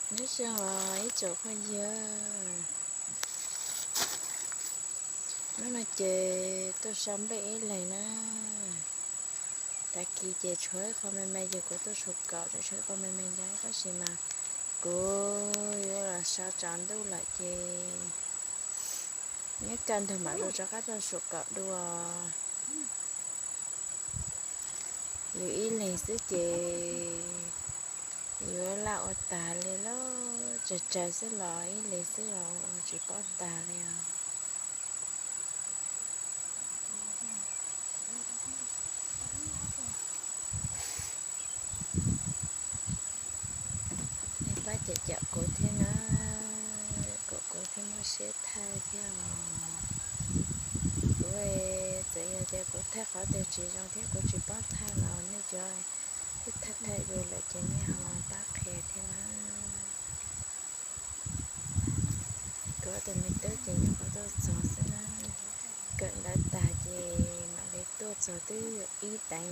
Nyob zoo os ib tsoom phooj ywg, hnub no ces tuaj sau nplej ib leeg na. Tag kis ces tshuav ib qho me me ces kuv tuaj sau kom tseem tshuav ib qho me me ntawd tab sis mas kuv yuav los sau tsaus ntuj lawm ces nyob kaj ntug mam li rov qab tuaj sau kom dua. Yus ib leeg xwb ces yuav laj ua tag li lauj, tsawg tsawg xwb los ib leeg xwb los ua tsis paub tag li os. Nej pab cem cem kuv thiab na, kom kuv thiaj muaj siab thaij thiab os. Kuv txawm yog tias kuv thaij qhov twg tsis zoo thiab kuv tsis paub thaij los nej cov twb thaij thaij dua lawm ces nej ho pab qhia thiab na. Kuv ob tug me tub ces nyuam qhuav tuaj txog xwb na, kawm ntawv tag ces mam li tuaj txog twb ib teev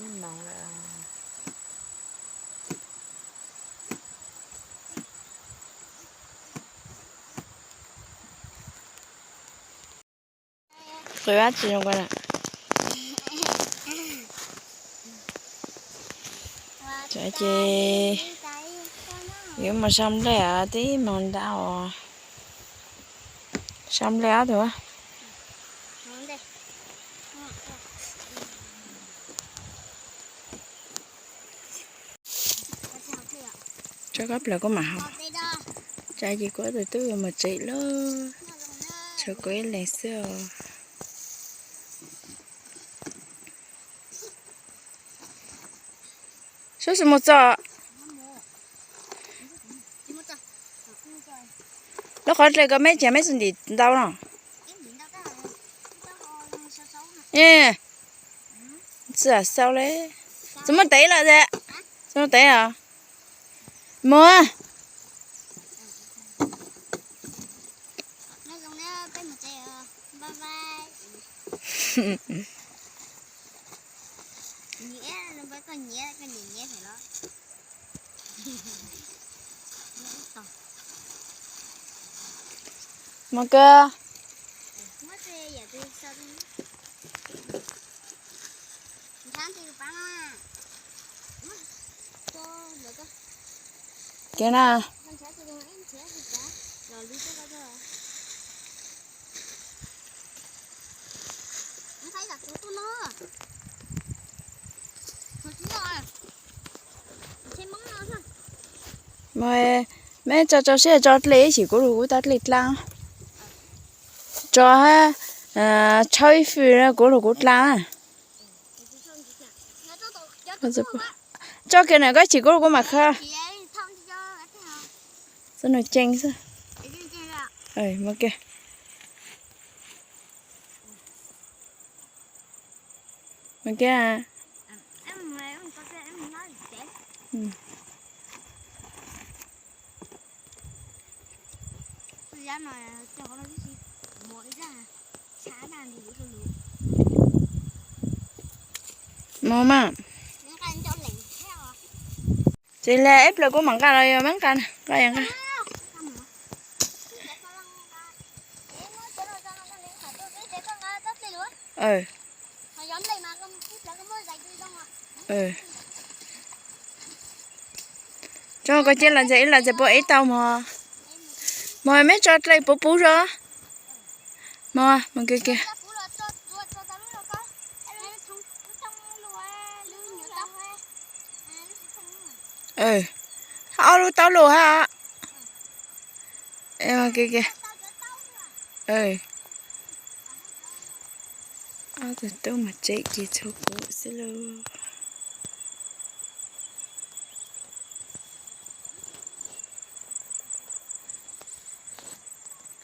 ib moos lawm. Qw dab tsi zoo ko na? Ces yuav mus sau nplej os, twb ib moos ntau os. Sau nplej ob tug. Tso kab plaws kuv mam haus. Cas ces kuv ob tug tub yuav mus tsev lawm, tshuav kuv ib leeg xwb os. Sub sis mus txog. Lub qhov dlej ko meb tseem meb txuj ntim ntau no. Txawj xau le. Txawm muaj tev lawm tiag. Txawm muaj tev os. Mus. Mus kawg. Kiag na. Meb tso tso siab tso dlej ib sim kuv lug kuv tau dlej dlaab. Tso hab tshawb ib fwj kuv lug kuv dlaab na. Tso kiag na koj ib sim kuv lug kuv mam khawb. Txoj nuav ceev xwb. Mus kiag. Mus kiag. Mus mas. Ces le ib plaws kuv mam nqa los yog meb nqa, nqa yog nqa. Tso koj cia los ntxes ib los ntxes puab ev tau mog. Mog meb tso dlej puv puv zog. Mog mus kiag kiag. Ob lub taub lug hab. Ob tug tub mas tsem ces txhua kuv xwb lauj.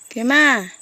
Kiag mas.